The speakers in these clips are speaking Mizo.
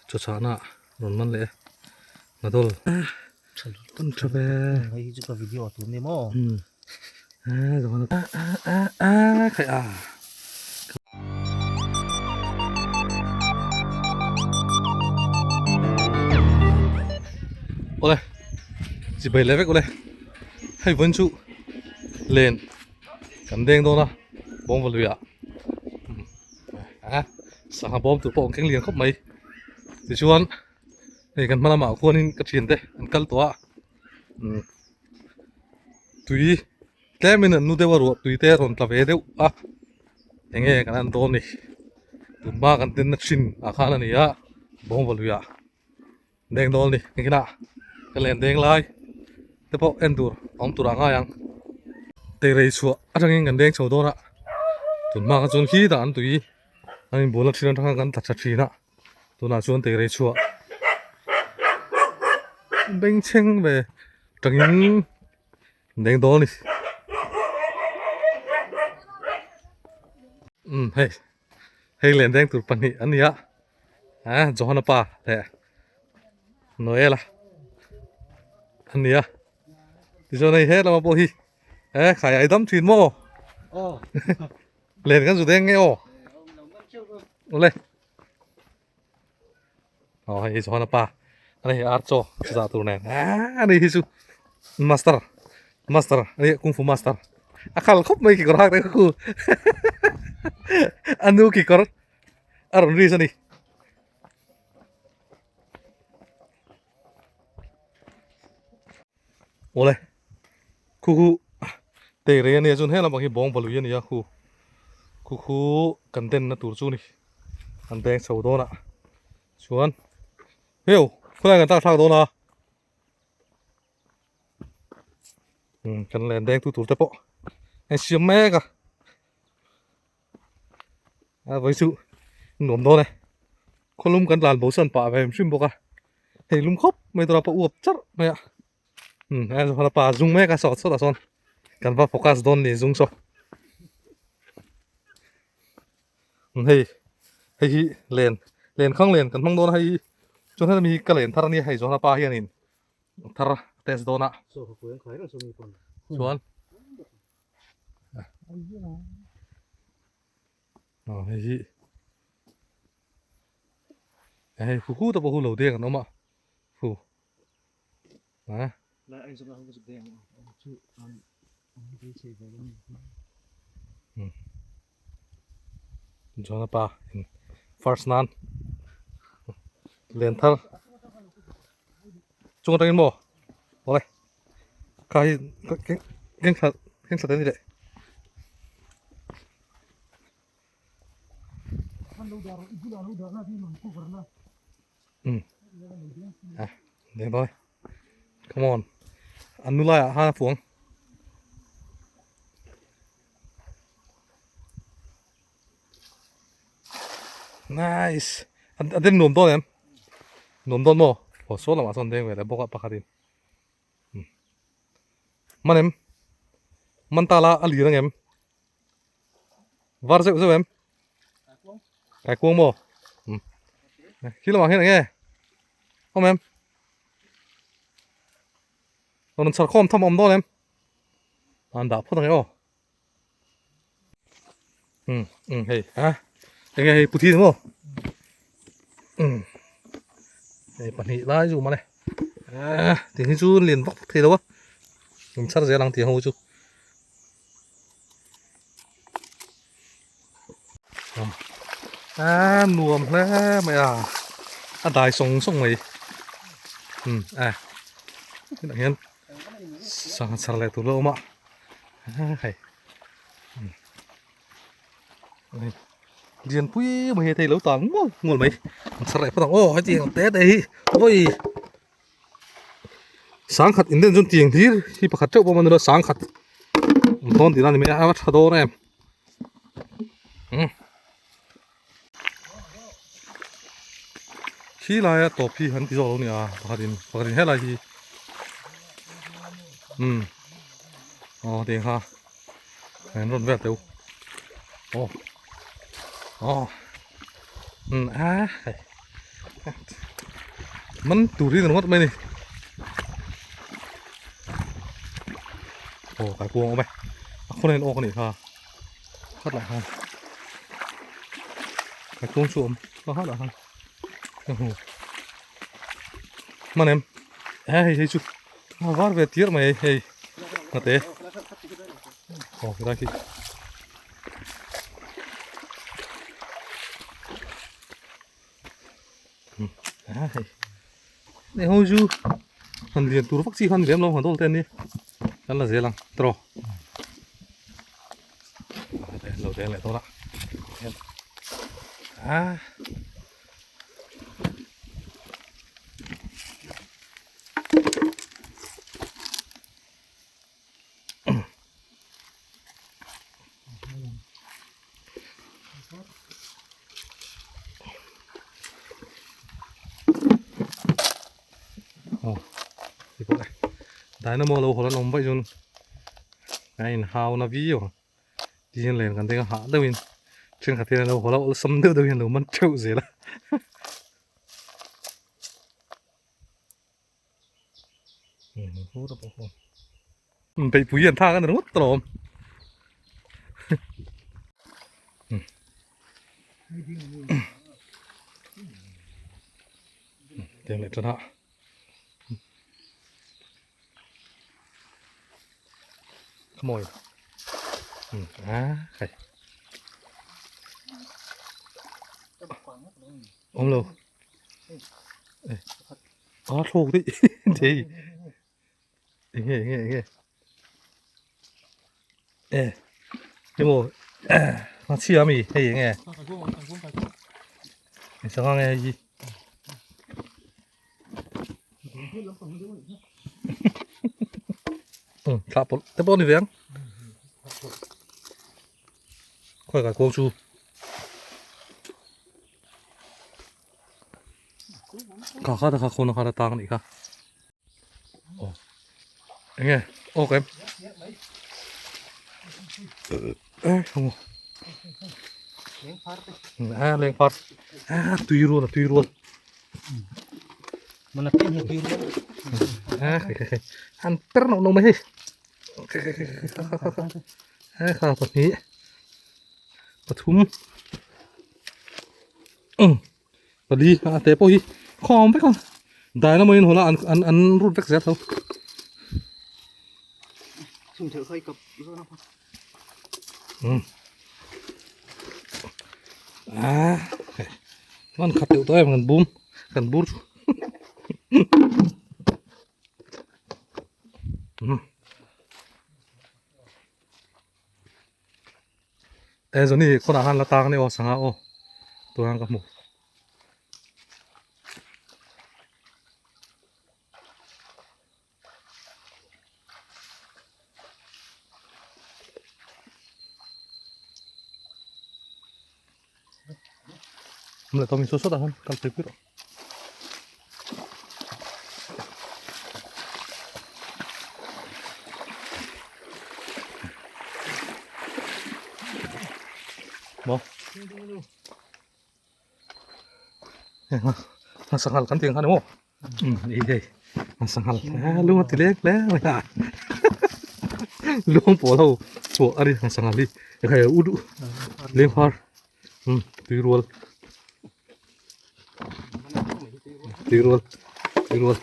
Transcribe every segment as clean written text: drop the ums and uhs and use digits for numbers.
Chaw chahna rawn man leh e Hnadawl kan tha ve. Hei hi chu ka video a tum ni maw? Khai a. Awle chibai leh vek awle hei vawiin chu len kan deng dawn a bawngva luiah sangha bawm tur pawh an keng lian khawp mai tichuan hei kan hma lamah khuanin ka thiante an kal tawh a tui tlemin an nu deuh a ruah tui te a rawn tla ve deuh a eng nge kan han dawn ni tunhma kan tinna thin ah khan a ni a bawngva luiah deng dawn a ni engkinah ka len deng lai te pawh en tur a awm tur ah ngai ang teirei chhuah atangin kan deng chho dawn a tunhma kha chuan khitah an tui an inbual a thin atanga kan tla tha thin a tunah chuan teirei chhuah bengchheng ve tangin deng dawn a ni umm hei hei len deng tur pahnih an ni a. Ah Johana pa leh Noela an ni a tichuan hei he lama pawh hi eh khai ai dam thin maw len kan zu deng nge aw awle aw hei Johana pa ani hi ar chaw chuzah tur nen ah ani hi chu master master ani kung fu master a khal khawp mai kekawr hak te khu anu kekawr a rawn ris a ni. Awle khu khu tei rei a nia chuan helama khi bawng valui a ni a khu khu khu kan den na tur chu ni an deng chho dawn a chuan heu khawlai kan tak thlak dawn a kan len deng tu tur te pawh a insiam mek a. A vawi chu nuam dawn e khawlum kan tlan bo sawn pah ve hrim bawk a hei lum khawp mai tura pawh uap charh mai a umm hei zawhna pa zung mek a sawt sawtah sawn kan va focus dawn ni zung saw hei hei hi len len khang len kan hmang dawn a hei hi chuan hemi hi ka len thar ania hei zawhna pa hianin thar a test dawn a chuan. Aw hei hi hei hu hu te pawh hu lo deng an awm a hu a John-a pa in first nan len thar chung atangin maw awle kha hi keng thla keng thla te ni leh um ah deng dawn come on an nu laiah khan a fuang nice a den nuam dawn em nuam dawn maw aw saw lamah sawn deng ve leh bawk a pakhatin man em man ta la a lir ang em var zeuh zeuh em kai kuang maw khi lamah hian eng nge awm em rawn chhar khawm tham a awm dawn em an dah phawt ang e aw. Um um hei a enge hei puthi ni maw um hei pahnih lai chu awm a ni ah tih hi chu lian vak thei lo a in chhar zel ang tih ho chu a nuam hle mai a a dai sawng sawng mai um a hetah hian sangha chhar leh tur la awm a. Hei lian pui mai hi thei lo tang mual mual mai an chhar leh phawt ang aw hetiang te te hi awi sangkhat in den chuan tiang hlir hi pakhat teuh pawh a ni lo sangkhat an thawn tihna a ni mai a a va tha dawn em khi laia tawp hi an ti zawk lo nia pakhat in pakhat in helai hi umm aw tiang kha an rawn vel teuh aw aw umm a hei Man tur hi ringawt mai a ni. Aw kai kuang awm e. A khawn a in awk a nih kha. Khat lah khan. Kai kuang chu awm. Kha khat lah khan. Ka hmu. Man em. He hei hei chu. A var ve tir mai hei. Ngate. Aw helai khi. Nei ho chu han lian tur vak chi khan lem lo han dawl te an ni kan la zel ang tawh lo deng leh dawn a a Dynamo lo hawl an awm vaih chuan a inhau na viau ang tin len kan deng a hah deuhin thenkhat hian an lo hawl a awlsam deuh deuh hian an lo man theuh zel a. Beihpui an thak a ni ringawt alawm. Tiang leh tan a. Come on. À, khai. Om lo. A thlawk daih thei enge enge enge e emaw a chhia ami hei enge eng sangha nge hei hi thlah pawlh te pawh a ni ve ang khawi kai kuang chu. Kha kha ta kha khawn kha ta tang anih kha. Aw. Enge awk em? Eh hmu. Leng phar te. A leng phar. A tui rual a tui rual. Mana tin hi tui rual. A khai khai khai. An per no no mai hei. Khai khai khai khai kha. A kha pahnih. Pathum. Pali a te pawh hi khawm vek a dynamo in hawn a an an an rut vek zel tho. Chhung theuh kha i kap zawn a. Ah, man khat deuh tawh em kan bum kan bur chu. E zawni khawnah khan la tang ania aw sangha aw tunah ka hmu Mula tawng in saw sawtah khan kal phei pui rawh. Maw? Heng sanghal kan tih ang kha ni maw? Ei hei sanghal lung a ti leng hle mai a lung pawl ho chhuah a ni sanghal hi hei u duh leng phar tui rual tui rual tui rual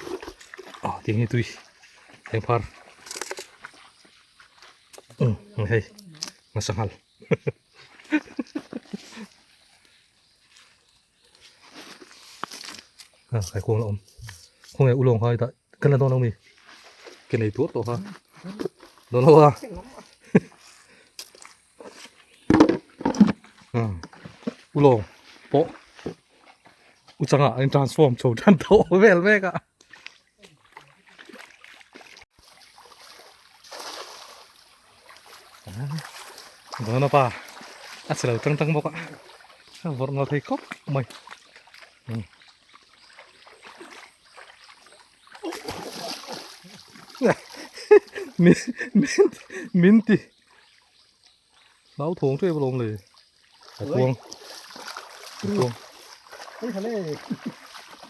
ah tiang hi tui leng phar hei sanghal. A kai kuang la awm khawnge ulawng kha hetah kan la dawn lo mi ke nei tur tawh kha dawn lo a ulawng pawh u changa a in transform chho tan tawh vel mek a. Dawna pa a che lo tang tang bawk a a vawrh ngau thei khawp mai min min min ti nau thawng tep alawm le a kuang a kuang.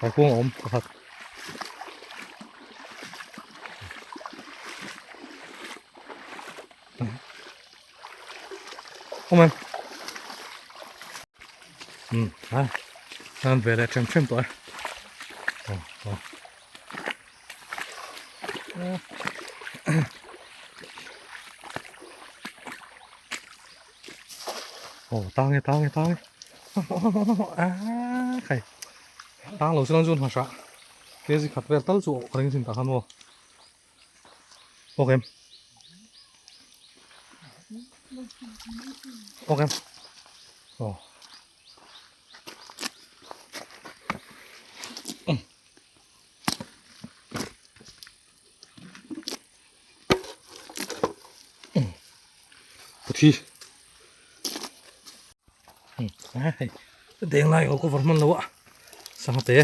Kaikuang a awm pakhat. Awm em? Um a an ve leh them them tawh e. Aw aw. Aw tang e tang e tang e. A khai tang lo chuan chuan hmasa kg khat vel tal chu ka ring thin tah khan maw. Ok em. Ok em. Aw. Puthi. Hei deng lai ho cover hman lo a sangha te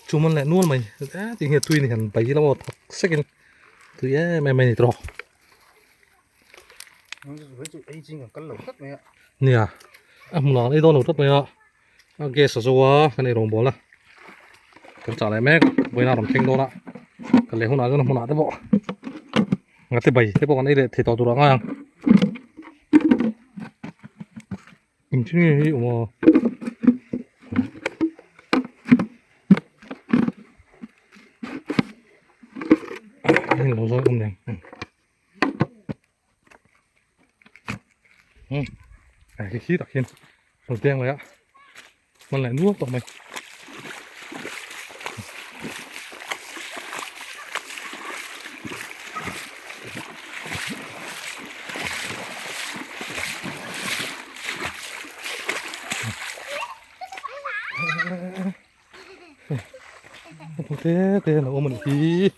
chu man leh nual mai e ti nge tui ni han bai ila maw thak sek in tui em em mai ni tawh. Nia a hmun ah an ei dawn lo tlat mai a a gas a zo a kan ei rawngbawl a kan chah leh mek vawiin a rawn thleng dawn a kan leh hunah chuan a hmunah te pawh ngate bai te pawh kan ei leh thei tawh tur ah ngai ang. Engtin nge hi awm a. Heng lo zawi awm nen. Hei khi tak hian rawn deng leh a hman leh nual tawh mai. Te te lo awm a nih hi.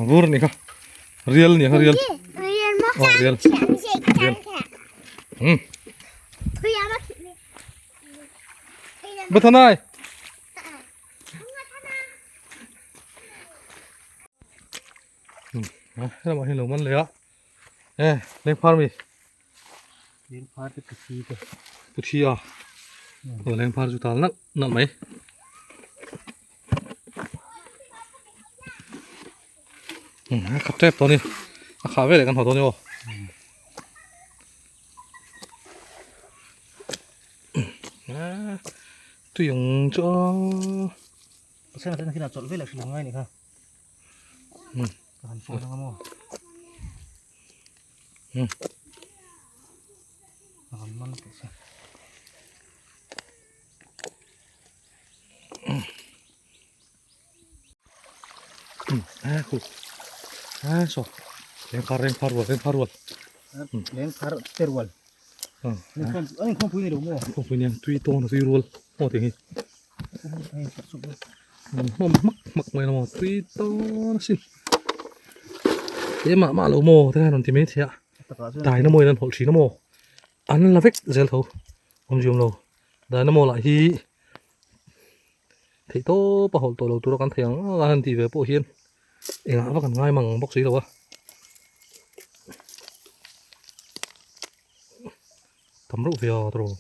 Vur ni kha rial ni kha rial rial rial Bathanai Helamah hian lo man leh a e leng phar mi leng phar te puthi te puthi a aw leng phar chu tal nalh nalh mai a khat tep tawh a ni a khah veleh kan haw dawn a ni aw. Tui ang chu a. Pasal ten khian a chawlh velah hrilh ngai ni kha. Ka han phone anga maw. Ka han man teh se. A khu. A so. Leng phar leng phar rual leng phar rual. Leng phar te rual. Anh không pui này đúng không? Không pui này, tui to nó tui rual. Ho tiếng hi. Mắm mắc mắc mai nó tui to nó xin. Thế mà mà lo mò thế này thì mấy thế ạ. Tài nó mồi nó hột xí nó mò. Ăn là vết zel thâu. Ông dùng lo. Dynamo lại hi. Theih tawp a hawlh tawh lo tura kan thei ang a han tih ve pawh hian engah vak an ngai mang bawk si lo a tam reuh ve a tawrh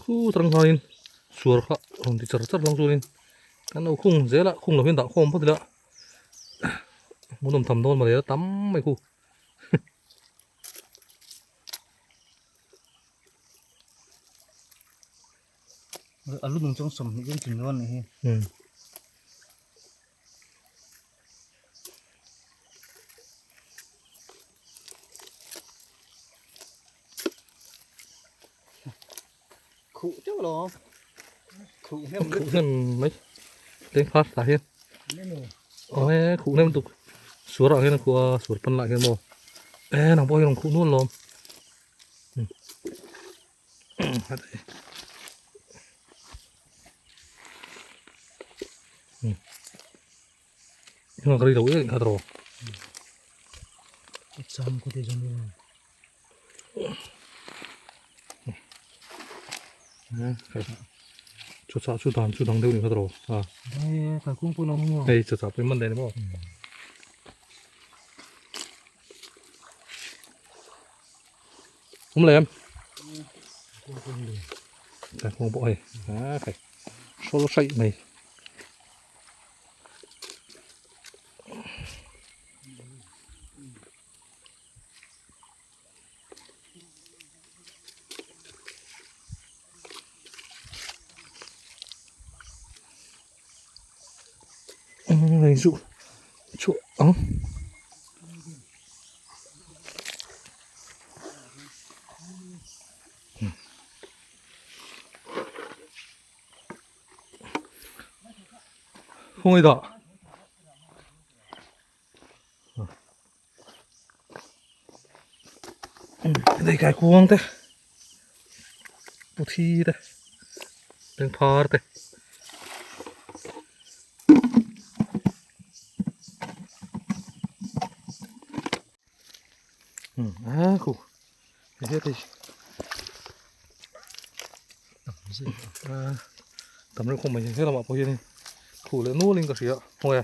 khu tarang khanin suar kha rawn ti char char lang chuanin kan lo khung zel a khung lo hian dah khawm phawt ila hmuhnawm tham dawn mawle tam mai khu. A lu nung chuan sawmhnih vel tling dawn a nih hi. Khuh teuh lo khuh hnem khuh hnem mai leng phar tah hian aw he khuh hnem tuk suar ah hian a khuh a suar pan lah hian maw e nang pawh hi rawn khuh nual lawm Heng ka ri lo em kha tawh. Cham ko te jom Chu cha chu dan chu dang deuh ni kha tro a. Ka kung pun om Hei chu cha pui man dei ni maw. Awm lem. Ka kung pawh hei. A khai. Hrawl hraih mai. Hei chu chu ang khawngaih dah. Đây cái cuông thế Bút thi thế Bên phar thế À khu Thế thì Tầm nó không mình thế là mà bao nhiêu đi Thủ lệ nô lên cái gì ạ Không à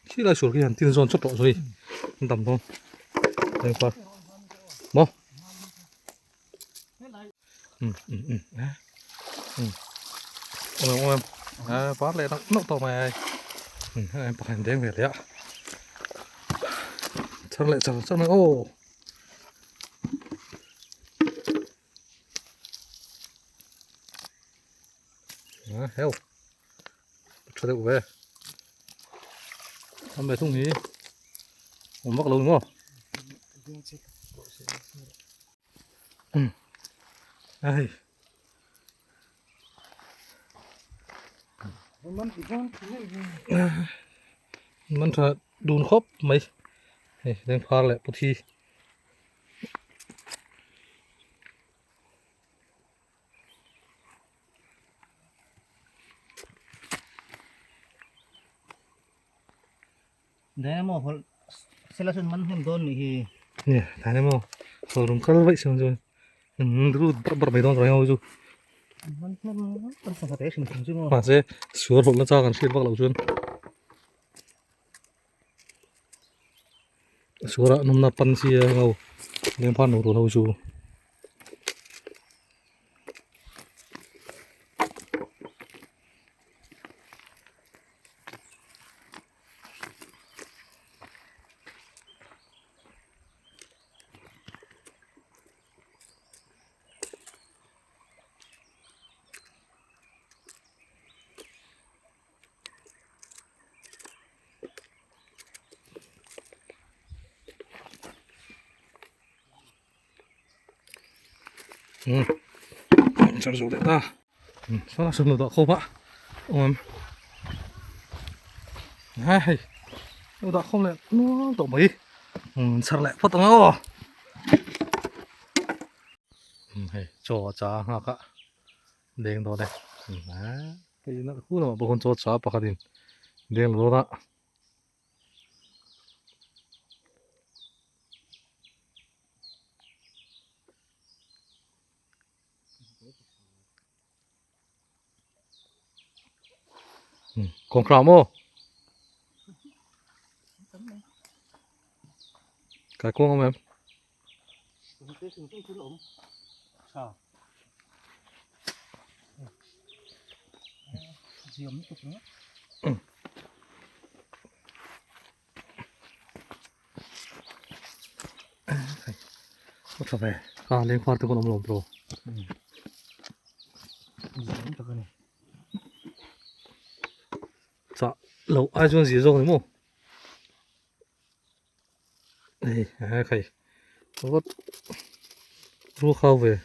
Khi là sửa cái hàng tin giòn chất rõ rồi tầm thôi đây qua bó ừ ừ ừ ừ ôm em à bắt lại nó nó to mày ừ em phải đem về đấy ạ chắc lại chắc chắc lại ô heo cho được về hôm nay thung nhỉ ôm bắt lâu đúng không ừ đâyมันจะดูนครบไหมเฮ้ยเล่นพาแหละปุที Đây mà sẽ là xuân mắn thêm đôn thì nè thằng này mà rồi đúng cái vậy xong rồi ừ bắt bắt mấy đòn rồi thôi chứ mà sẽ sửa hộp nó cho còn xuyên bắt đầu chuyên sửa nôm na pan xia ngầu nên phan nổ đồ chú ừ cho rồi đấy ta sao là sừng được không ạ ôm hay nó không lại nó tổ mấy sao lại phát tao hay cho cha ha cả đen đó đây cái nó khu là bộ con cho cha bạc đi đen đó đó còn khỏe không? Cái cuông không em? Có về. À, liên quan tới con ông lồm rồi. Dạ, lâu ai cho gì rồi đúng không? Đây, hay. Có rú khao về.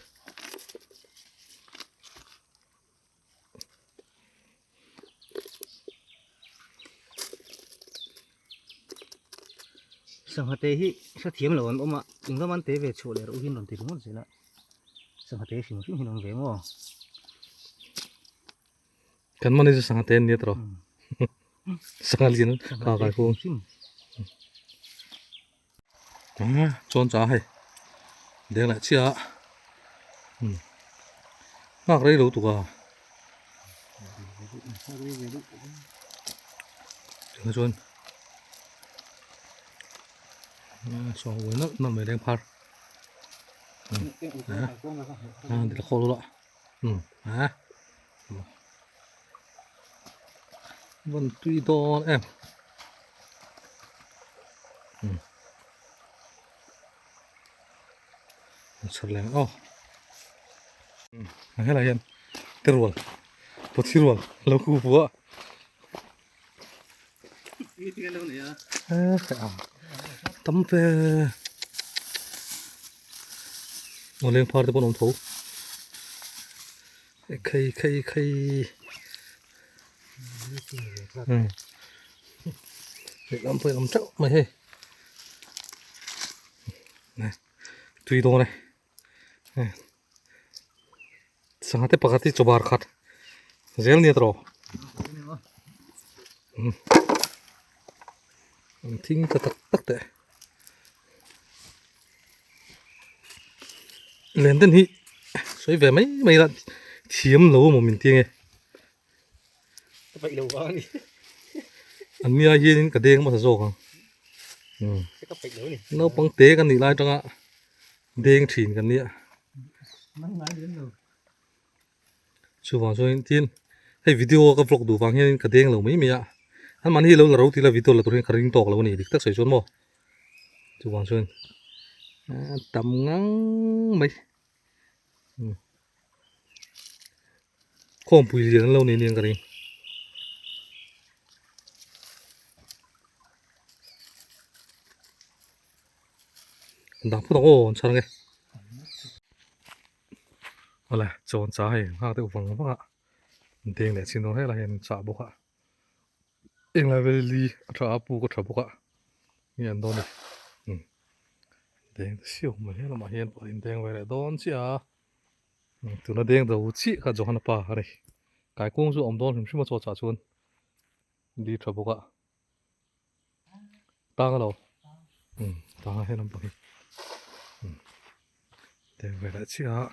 Sang hạt hi sa thiam lo an oma ing lam an te ve chu le ro hin ron ti ringawt zela. Sangha te hrim hrim hi an awm ve maw? Kan man hi chu sangha te an nia tawh. Sangha lian ka kai kung. Ah, chuan cha hei. Deng leh chiah. Hmm. Ngak rei lo tuka. Chuan chuan uai nalh nalh mai leng phar. Ah, di la khaw lo la. Hmm. Ah. Van tui dawn em. Hmm. Chhar leng aw. Hmm. Helai hian te rual pawthi rual lo ku pu a. Tam ve. Aw leng phar te pawh an awm tho. Khei khei khei. Lehlam pawh in awm teuh mai hei. Tui dawn e. Sangha te pakhat hi chaw bar khat zel nia tawh an thing ta tak tak teh len den hi sawi ve mai mai la thiam lo maw min ti nge an nia hianin ka deng hmasa zawk ang naupang te kan nih lai atanga Deng thin kan nia. Chuvang chuan tin hei video ka vlog duh vang hian ka deng lo mai mai a. An mahni lo la ro tila video la tur hian ka ring tawk lo a ni dik tak sawi chuan maw. Chuvang chuan tam ngang mai. Khawmpui lian an lo nei aniang ka ring. Dang phut ang aw an chhar ange. Awle chawn cha hei nghak deuh vang vang a deng leh chin dawn helai hian an chah bawk a englai vel li a tha a puk a tha bawk a nge an dawn ni umm deng te siau mai he lamah hian pawh in deng ve leh dawn chiah a tuna deng do chiah kha Johana pa a ni kaikung chu a awm dawn hrim hrim a chaw chah chuan li tha bawk a. Tang alo um tang a helam pang hi um deng ve leh chiah a.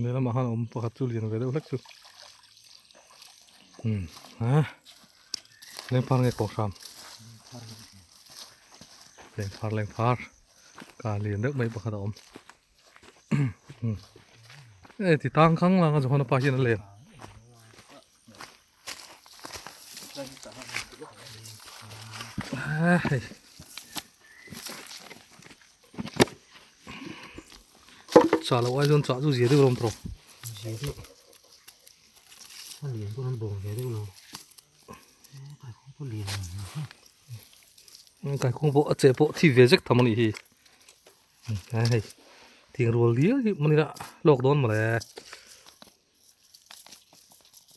Lehlamah khan a awm pakhat chu lian ve deuh hlek chu umm ha lengphar nge kawh hram lengphar lengphar ka lian deuh mai pakhat a awm umm hei ti tang khang lang a Johana pa hian a len. Hei chah loh ai chuan chah chu zia deuh lawm tawh zia deuh a lian pawh an bawng ve deuh lo kaikhawng pawh lian kaikhawng pawh a che pawh thi ve zek tham a nih hi hei thing rual dial hi hmanina lawk dawn mawle.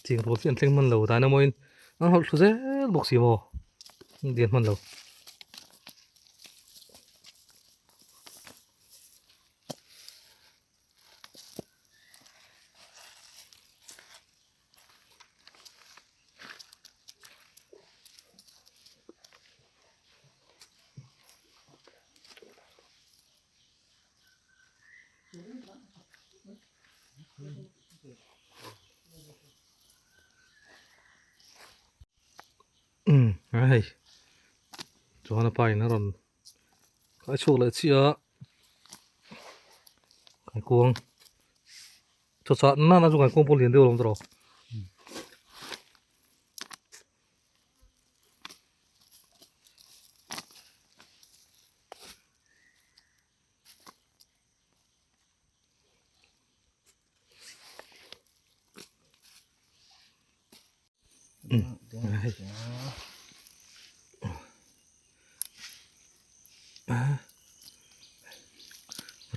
Ching rual hi an thleng hman lo dan emaw in an hawlh thlu zel bawk si maw dian hman lo. Umm a hei chuan a pa in a rawn kai chhuak leh chiah a kaikuang chaw chah nana chu kaikuang pawh lian deuh alawm tawh.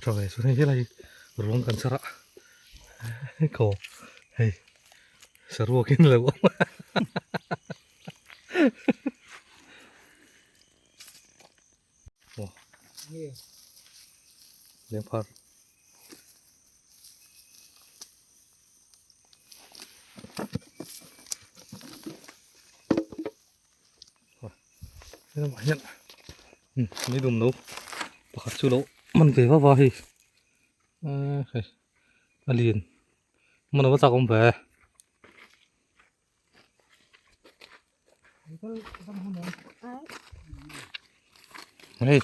Tha ve chuan hei helai ruang kan char a ko hei saruak in lo awm a aw lengphar. Helamah hian mai dum lo pakhat chu lo man ve va va hei eee hei a lian man a va chak awm ve. Hei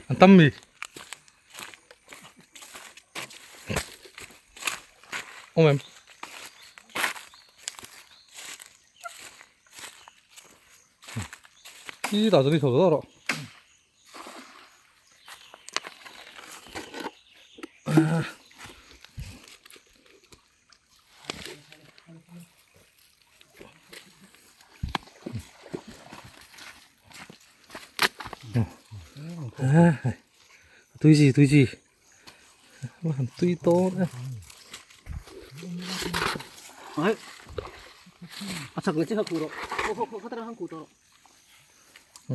An tam mi. Awm em? Khi tah chuan i chho zawk rawh. Tui gì tui gì làm tui to nữa.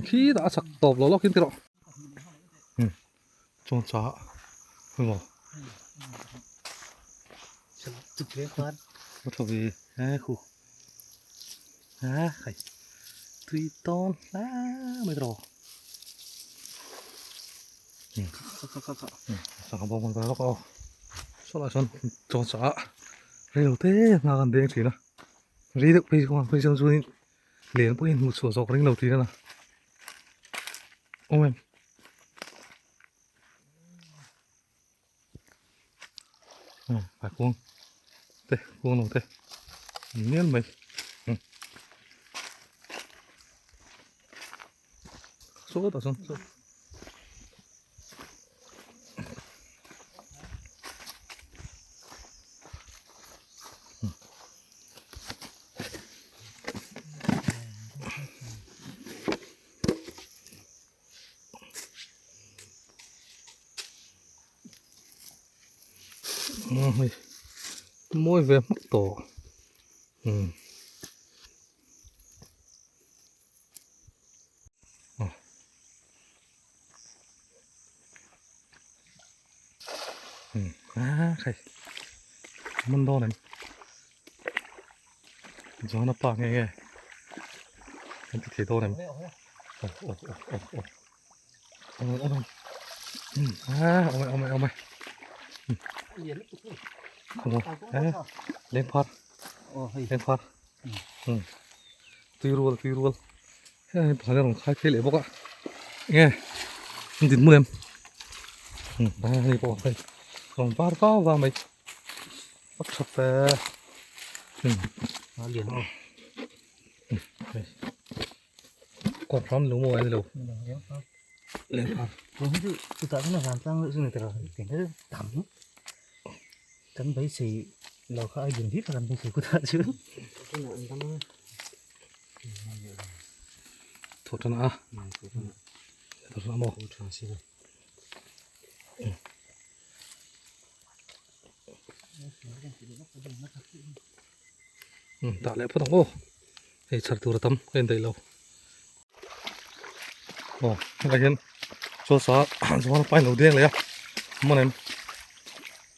Khi đã chặt tọp ló lóc kín cái đó cho chó không bỏ nó thầu về khu à tui to lá mới rồi sang bông con lóc ao sao lại son cho chó rêu thế nga gần đen chỉ là ri được bây giờ bây giờ rồi liền bữa một số dọc ring đầu tiên là ôm em phải cuông thế cuông đầu thế miên mày số tao xong số Môi về mắc tổ. À khai mân đo này gió nó pa nghe nghe anh thì đo này ồ ồ ồ ồ ồ ồ à ông ơi ông ơi ông ơi không lên phát lên phát tùy ruột tùy ruột phải là khai thế lệ bốc ạ nghe thịt mua em đây bỏ đây còn vào vào vào mày bắt chặt về liền không quạt lắm đúng rồi đâu lên phát chúng ta cũng là làm tăng nội dung này từ cái tắm tắm bấy xì lò khai dùng thiết làm bấy xì của ta chứ thốt ra à thốt ra mò tạ lẽ phút ô thì chặt từ tấm lên đây lâu ồ cái hiện cho xóa cho nó bay đầu tiênเลยá món em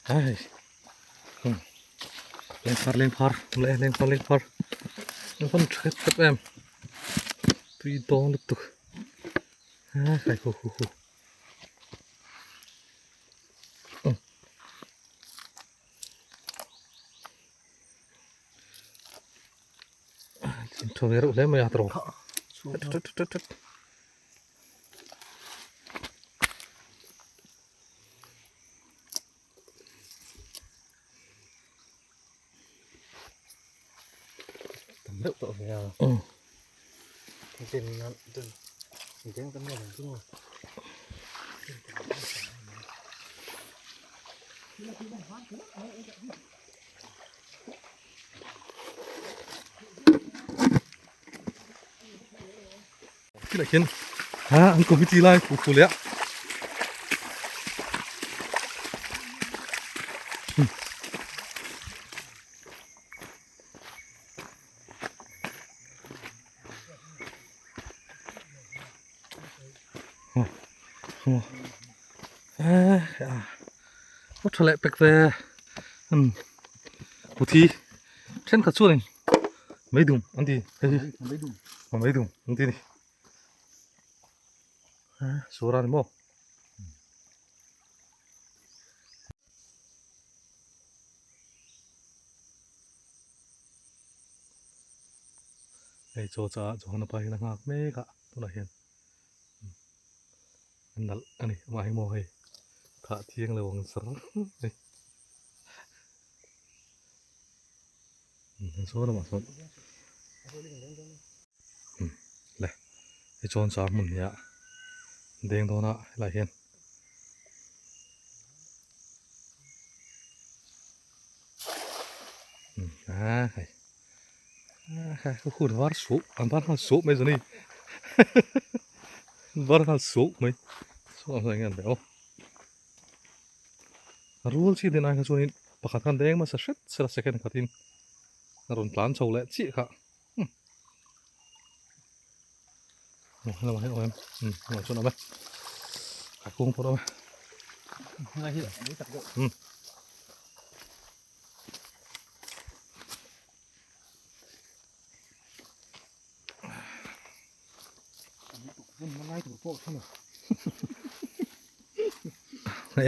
ai lên phát lên phát lên lên phát lên phát nó vẫn chết tập em tuy to được tục à phải khổ khổ khổ thôi rồi lấy mày rồi tầm độ tội về Khi khian ha an committee lai fu fu leh a. Có tha leh pek ve puthi thenkhat chuanin meidum an ti hei hi meidum an ti a ni suar a ni maw. Hei chaw chaah Johana pa hian a nghak mek a tunah hian a nalh a ni amah hi maw hei thah thiang lo ang zar mai saw lamah sawn le hei chuan chah hmun hi a deng dawn a helaiah hian. A hei hun var suh an var nghal suh mai zawni an var nghal suh mai saw ang hian enge an aw a rual chi din ai kha chuanin pakhat khan deng hmasa hret sela second khatin a rawn tlan chho leh chiah kha aw lamah hian awm em lamah chuan awm e a kung pawh a awm e.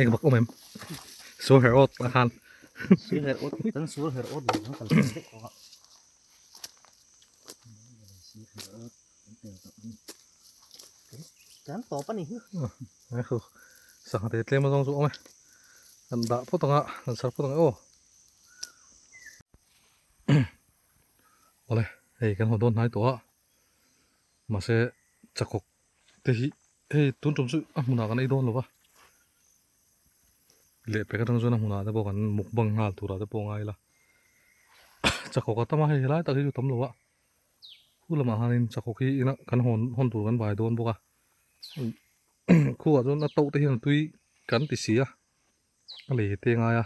Ek bak awm em sual her awt a khan sual her awt kan sual her awt lo kan kal vek tawh a kan tawp a ni hi sangha te tlem azawng chu awm e kan dah phawt ang a kan sar phawt ang e aw awle hei kan haw dawn hnai tawh a mahse chakawk te hi hei tun tum chu a hmunah kan ei dawn lo va lehpek atang chuan a hmunah te pawh kan mukbang nghal turah te pawh a ngai la chakawk a tam a hei helai tak hi chu tam lo a khu lamah hianin chakawk hi ina kan hawn hawn tur kan vai dawn bawk a khuah chuan a to te hian a tui kan ti si a. A lei te ngai a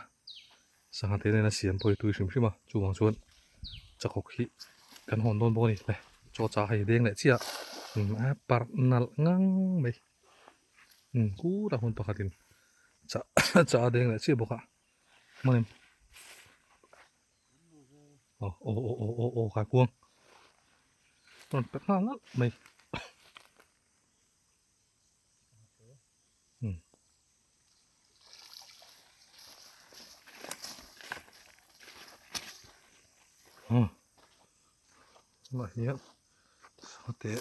sangha te nena siam pawh hi tui hrim hrim a chuvang chuan chakawk hi kan hawn dawn bawk a ni le chaw chah hei deng leh chiah a parh nalh ngang mai kutah hmun pakhatin chah chah a deng leh chiah bawk a hmuh aw aw aw aw aw kaikuang rawn pe nghal nalh mai. Tunah hian sangate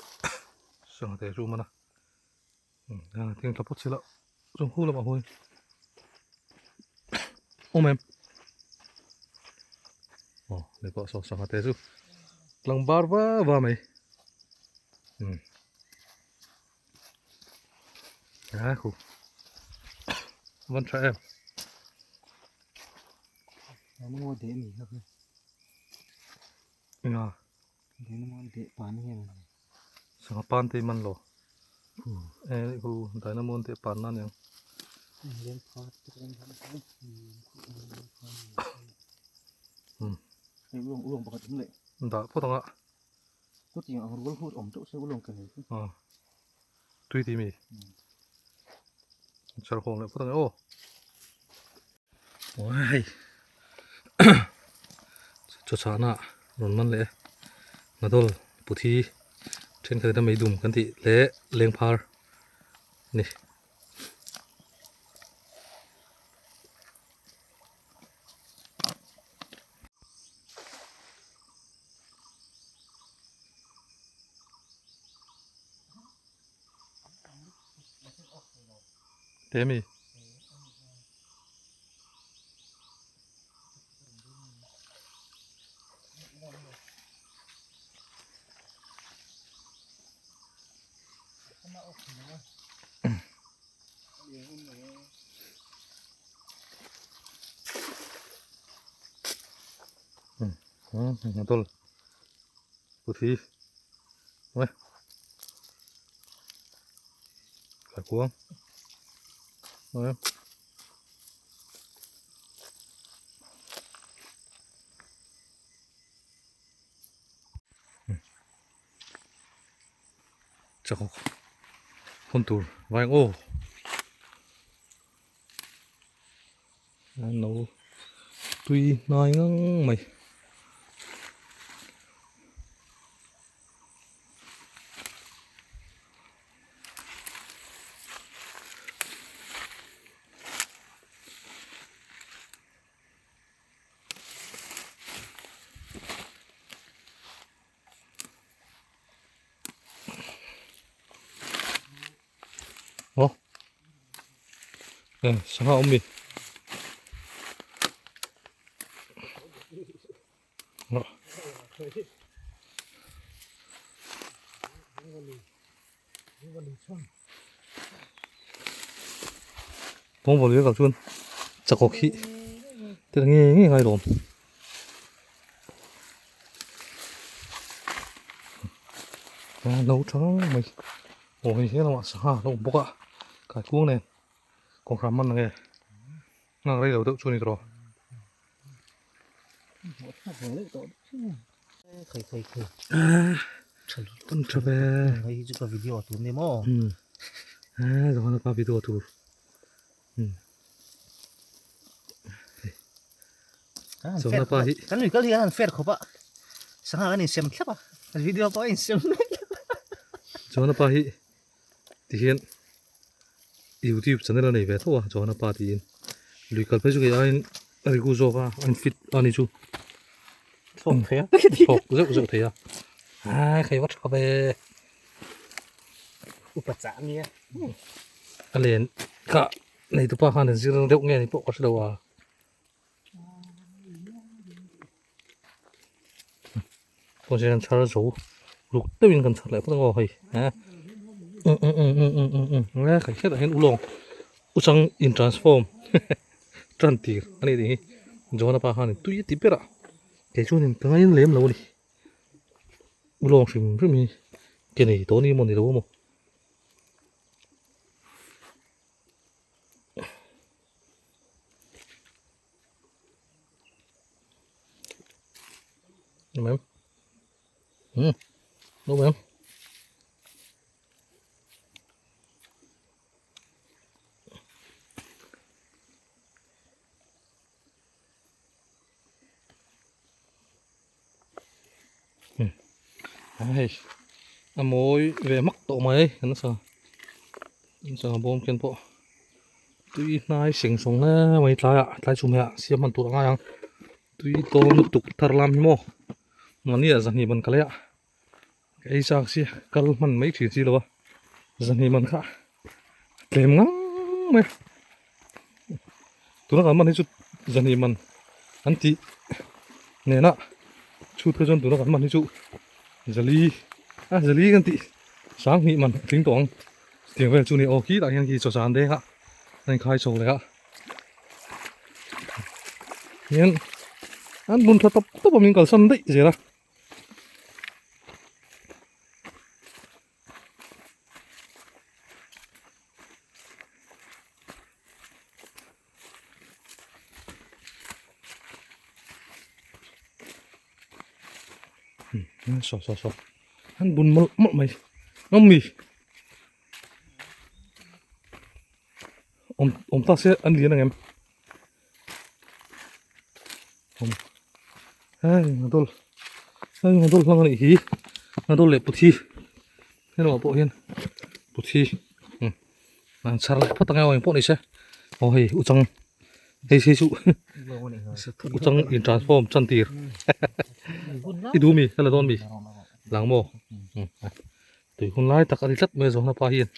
sangate chu a man a thing tla phawt sela chung hu lamah huan awm em aw leh pawh saw sangate chu tlang bar va va mai. A khu van tha em Dynamo de mi kha kha nga Dynamo de pan nge man sanga pan te man lo e khu dynamo te pan na niang lem pha te kan um ulong ulong pakhat um le dah phawt anga Chutiang ang rual hut awm teuh se ulawng ka nei chu. Aw. Tui ti mi. Char khawng leh phawt ang e aw. Aw hei. Chaw chahna rawn man leh e. Hnadol puthi thenkhat in a meidum kan tih leh lengphar a ni. Te mi. Dol puthi nge kaikuang nge chakawk hawn tur vai ang aw no tui hnai ngang mai. Aw sangha awm mi Kawng vawi vek ah chuan chakawk hi tel nge nge ngai lawm. A no tha ngang mai aw hei he lamah sangha a lo awm bawk a kaikuang nen kawngkhar man ang e nghak rei lo deuh chu a ni tawh. Kan tha ve. Hei hi chu ka video tur ni maw? He zawhna ka video tur. Zawhna pa hi. Kan lui kal hi an fair khawp a. Sangha kan insem thlap a. Video pawh a insem mek. Zawhna pa hi tihian youtube channel a nei ve tho a Johana pa tiin lui kal phei chu kei aiin a riku zawk a an fit a ni chu thlawk thei a thlawk zeuh zeuh thei a a khei va tha ve upa chah ania a len kha nei tupa khan an zir deuh nge ni pawh ka hre lo a. Tun hian chhar zo ruk deuhin kan chhar leh phawt ang aw hei eh um um um um um um um nge kan hriat ah hian ulawng uchang in transform tan tir a ni tih hi John-a pa khan tui a ti ber a kei chuan ka ngain lem lo a ni ulawng hrim hrim hi ke nei tawh a ni emaw ni lo emaw. Đúng em? Ừ, đúng em? Hei a mawi ve mak tawh mai kan sa sa bawm khian pawh tui hnai seng sawng hle mai tlaiah tlai chhum heh ah siam hman tur a ngai ang tui tawn lutuk thar lam hi maw mahni ah zahnih ban ka lei a ka ei chak si kal hman mai thin si lo a zahnih man kha tlem ngang mai tuna kan man hi chu zahnih man an tih nena chhut kha chuan tuna kan man hi chu zali a zali kan tih sang hnih man a tling tawh ang tiang vel chu ni aw khitah hian khi chaw chan deng a a inkhai chho leh a hian an bun tha tawp tawp a min kalsan daih zel a. Saw saw saw an bun mawlh mawlh mai ngam mi awm awm ta se an lian ang em awm hei ngadawl hei ngadawl hlang a nih hi ngadawl leh puthi helamah pawh hian puthi an chhar leh phawt ang e aw engpawh ni se aw hei uchang hei hei chu uchang in transform chan tir i duh mi ka la dawn mi lang maw tui hun lai tak a ni tlat mai a zawhna pa hian.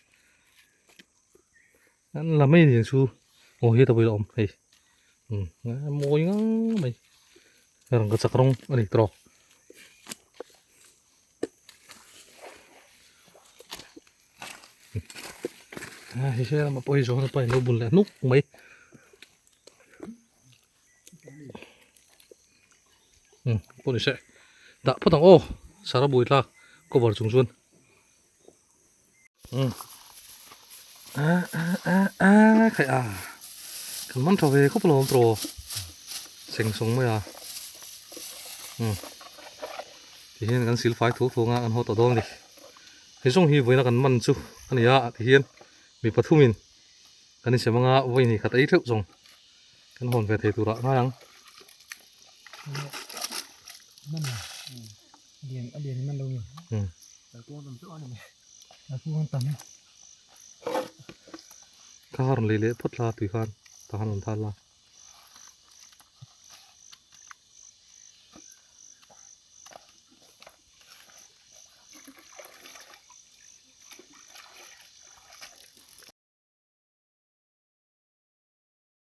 An la mai aniang chu aw heta pawh hi a awm hei umm a mawi ngang mai rangka chak rawng a ni tawh Hei he lamah pawh hi zawhna pa in lo bun leh hnuk mai. Um pawh ni se dah phawt ang aw sara bui thlak cover chung chuan um a a a a khai a kan man tha ve khawp alawm tawh seng sawng mai a um ti hian kan sil fai thu thu anga kan haw tawh dawn a ni hei zawng hi vawiina kan man chu a ni a ti hian mi pathumin Kan insem anga vawi hnih khat ei theuh zawng kan hawn ve thei turah ngai ang. Kha rawn lei leh phawt la tui khan tah khan rawn thal la.